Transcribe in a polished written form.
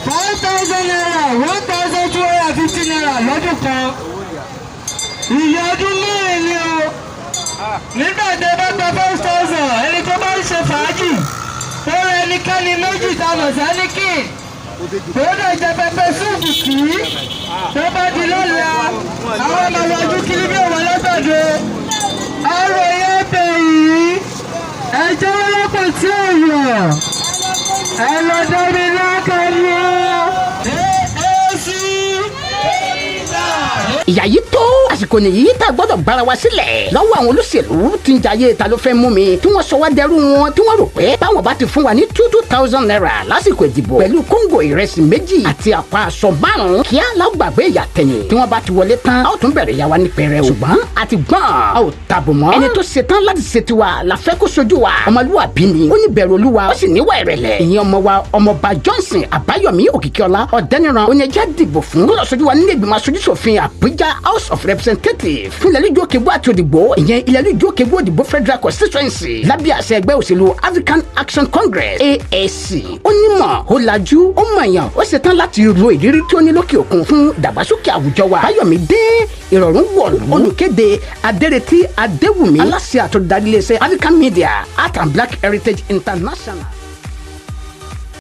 ₦5,000, ₦1,250 lọ́dún kan. Ìyẹn ọdún 4 ni o. Nígbà tó bá gba 5,000, ẹni tó bá ń ṣe fàájì tó rẹ ẹnikẹ́ni méjì tá a mọ̀ sáníkì tó dẹ̀ jẹ pepper soup kì í, tó bá di lọ́la, àwọn ọmọ ọlọ́jú kiri bí òun ọlọ́gbàdo. Ọ̀rọ̀ yẹn bẹ̀ yìí, ẹ jẹ́ lọ́pọ̀ tí ò yọ̀, ẹ lọ dẹ́mi lákàní o. AAC. Ìyà yìí tó àsìkò nìyí tá a gbọ́dọ̀ gbára wa sílẹ̀ lọ́wọ́ àwọn olóṣèlú tí ń jayé ta ló fẹ́ mú mi, tí wọ́n sọ wá dẹrú wọn, tí wọ́n rò pé báwọn bá ti fún wa ní two two thousand naira lásìkò ìdìbò pẹ̀lú kóńgò ìrẹsì 2 àti àpò aṣọ 5, kíá lágbàgbé ìyà tẹ̀yìn. Tí wọ́n bá ti wọlé tán, a ó tún bẹ̀rẹ̀ ìyà wa ní pẹrẹ o. Ṣùgbọ́n a ti gbọ́n, a ò tàbò mọ́. Ẹni tó ṣetán láti ṣe tiwa la fẹ́ kó sojú wa. Ọmọlúwàbí ni, ó ní bẹ̀rù Olúwa, ó sì níwà ìrẹ̀lẹ̀. Ìyẹn ọmọ wa, Ọmọọba Johnson Àbáyọ̀mí Òkìkíọlá Ọ̀dẹ́niran oníjà dìbò fún kó lọ sojú wa nílé ìgbìmọ̀ aṣojúṣòfin Àbújá, House of Representatives, fún Ilẹ̀ Òkègbó àti Òdìgbò, ìyẹn Ilẹ̀ Òkègbó Òdìgbò Federal Constituency, lábẹ́ àṣẹ ẹgbẹ́ òṣèlú African Action Congress, AAC. Ó nímọ̀, ó lajú, ó mọ̀yàn, ó ṣetán láti ro ìrírí tí ó ní lókè òkun fún ìdàgbàsókè àwùjọ wa. Báyọ̀mí dé, ìrọ̀rùn wọ̀lú. Olùkéde: Adéretí Adéwùmí, aláṣẹ àtòdarí iléeṣẹ́ African Media Art and Black Heritage International.